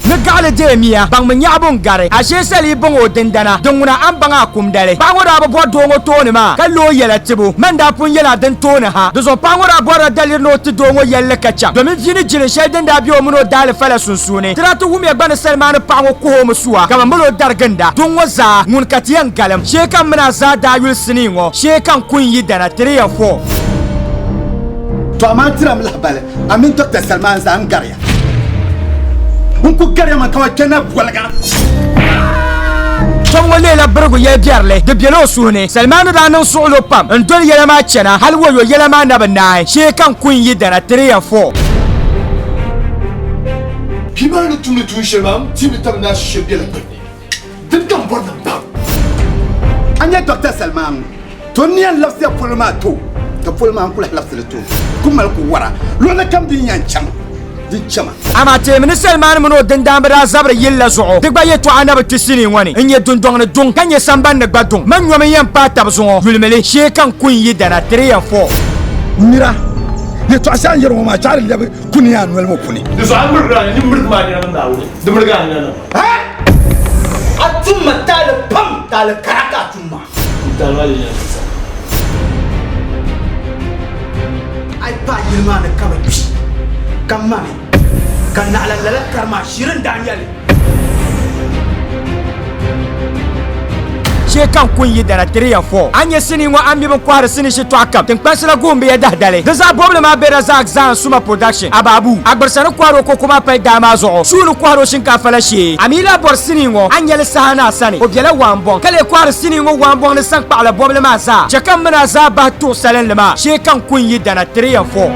Ni gaɣili deei mia, baŋmi nyaɣibu n-gari. A shee sali yi baŋ o dindana, din ŋuna a ni baŋ a kumdali. Paɣa ŋɔ daa bi bɔri doo ŋɔ tooni maa, ka lo o yɛla tibu. Man daa pun yɛl a din tooni ha. Di zuɣu paɣa ŋɔ daa bɔrila daliri ni o ti doo ŋɔ yɛlli ka chaŋ, domin vi ni jilin shɛli din daa be o mini o daalifala sunsuuni. Ti daa ti wumya gba ni Salimani paɣa ŋɔ kuhi o mi sua, ka bɛ mali o dari ginda. Duŋ ŋɔ zaa, ŋuni ka ti yɛn galim? Shee ka m mini a zaa daa yuli sinii ŋɔ, shee ka n ku n yi dana 3 and 4. To amaa tiram lahibali a mini Dr. Salman zaa n gariya. N ku gariya man kaman kpɛna boliga. Tom ŋɔ leela birigu yɛl biɛrili, di bela o suhu ni. Salman ni daa niŋ suɣilo pam n-doli yɛla maa chana, hal wayo yɛla maa na bi naai, shee ka n ku n yi dana 3 and 4. Bia maa ni tumdi tuun shɛli maa, m ti mi tab ni a shiri bela gbunni. Dini ka m bɔri ni m baŋ? A nya Dɔkta Salmaanu, to n ni yɛn labisiya polo maa to, ka polo maa n ku lahi labisi li to, ku mali ku wara. Luɣili kam din yɛn chaŋ, di chama. Amaa teemi ni Salmaanu mini o dindaamba daa zabiri yili la zuɣu, di gba yɛtɔɣa na bi kpi sinii ŋɔ ni. N-nyɛ dundɔŋ ni duŋ, ka nyɛ samban ni gba duŋ. Man nyom n-yɛn paai tab zuŋɔ, yulimi li, shee ka n ku n-yi dana 3 and 4. Nira, yɛtɔɣa shɛli a ni yɛri ŋɔ maa, chaɣiri lɛbi kuni a noli ŋɔ puni. Di zuɣu a mirigi a ni mirigi maa nina niŋ Naawuni, di mirigi a nina niŋ ma. A tum ma taali pam, taali kara ka a tum ma. N taali maa lee nyɛla din saɣim. A yi paai yili maa ni ka bɛ kpi, ka mani, ka naɣila lala kari maa shiri n-daa nya li. Shee ka n ku n yi dana 3 and 4. A nya sinii ŋɔ a ni mi bɛ ni kɔhiri sinii shitɔɣu kam tiŋkpansi la guhim bɛ ya dahdali. Di zaɣ bɔbili maa be Razak Zaan Suma Production, Ababu, Agbirisa ni kɔhiri o koko maa pali daa maa zuɣu, Suu ni kɔhiri o shinkaafa la shee. A mi lahi bɔri sinii ŋɔ, a ni nya li saha ni a sani, o bela Waanbɔŋ, ka lee kɔhiri sinii ŋɔ Waanbɔŋ ni saŋkpaɣu la bɔbili maa zaa. Chɛ ka m mini a zaa bahi tuɣ salinli maa shee ka n ku n yi dana 3 and 4.